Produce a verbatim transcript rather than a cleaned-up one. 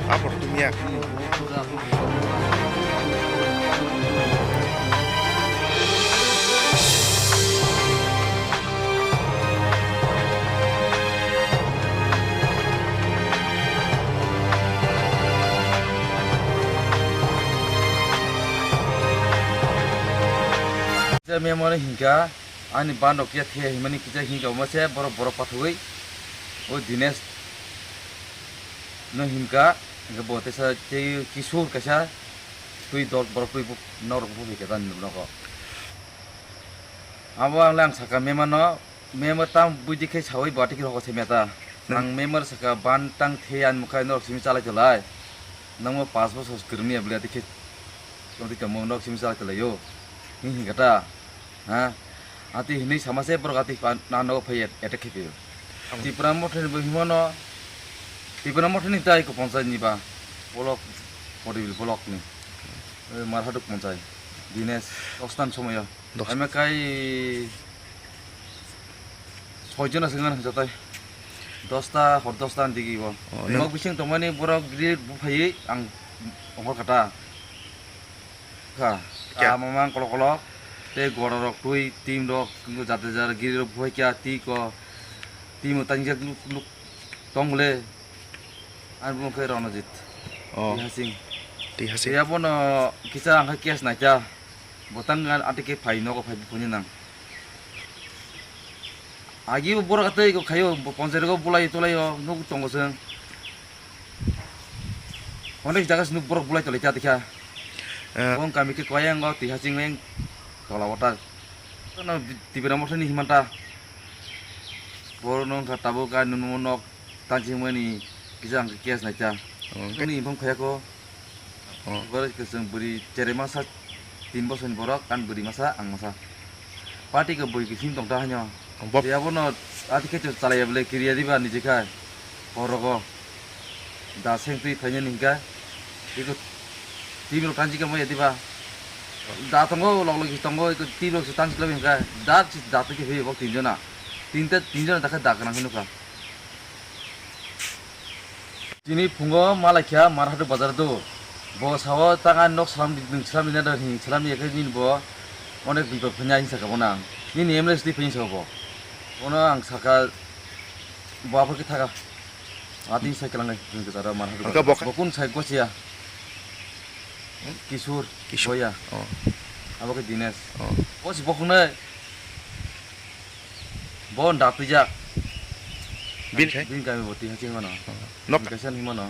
Apor tumia. Memory hingka. Ani ban rok ya the himani kisa hingka omo se borok borok pathogwi o Dinesh no himka, hingke bo teisa tei Kishore kaisa twi dol borok twi norok buphai khe tani nogo. Abo ang le ang saka mema no, mema tam buidi khe sawi bati khe rokho se meta. Nang- Ang mema saka ban tang the ani mukhai norok simi chalai tolai. Nangmo pas bosor kwrwngni ya bwlai dikhe. Tongtwi tongmo norok simi chalai tolaio. Hing hingka ta. Ha? Ati hinwi sama se borok ati pa-, na nogo phai attack khe phio. Ang- Tipra Motha ni bo himo no, Tipra Motha ni tai ko ponchai ni ba, block, Poribil block ni. Eh, Marhaduk ponchai. Dinesh, ostan somoyo. Dos. Ame kai soi jona se ngan jatai. Dosta, hor dosta ni digi bo. Oh, Nok nang- bising tongmani borok grid buphai ang ongkha kata. Kha, Kya? Ah, mamang kolok kolok, tei gora rok twi, team rok, jate jara giri rok buhai kya, twi ko, team o tangjak nuk, nuk tong le, ani bumung khe Ronojit. Oh. Twi Hasing. Twi Hasing. Ya bono kisa ang khe case naikha, bo tang an ati khe phai nogo phai buphani nang. Agi borok atwi khayo, ponchai rogo bulai tulaio, nuk tongo chwng. Onek jaga se nuk borok bulai tolai cha tikha. Eh. Bong kami khe koyang o twi Hasing wng tola wata. Kono Tipra Motha ni himanta. Borok no wngkha tabuk ani numo nok tanchimani kisa ang khe case naikha. Oh, Nini inform khayako. Oh. Borok kwchwng bwrwi cherai masa tin bosor ni borok, ani bwrwi masa, ang masa. Party ko bwrwi kisim tong ta haino. Bob- Tei abono ati khe chwng chalai ya bwle kiriya diba niji khai. Hor rogo. Da seng twi phainani hinkha. Iko twi rok tanjik ya maya diba. Da tongo log log tongo iko twi rok se tanjik la hinkha. Da da twi khe bok tin jona. Tin ta tin jona da khe da kana hinukha. Tini phungo malaikha Marhatu bazar do. Bo sao tang ani nok salam di, nwng salam di na da hini salam ya khe nini bo onek bipad phanya hinsa kabo nang. Nini M L A sidi phanya hinsa kabo. Ono ang saka bo aphor khe thaga. Ati sai kelang nai nwng khe jara Marhatu. Angka bazar. Bok- Bokun sai gosia. Kishore. Kishore. Boya. Oh. Abo khe Dinesh. Oh. Bosi bokun nai. Bo da twijak. Bin khai? Bin kami bo twi Hasing mano. Oh. Nok. Kaisa ni mano.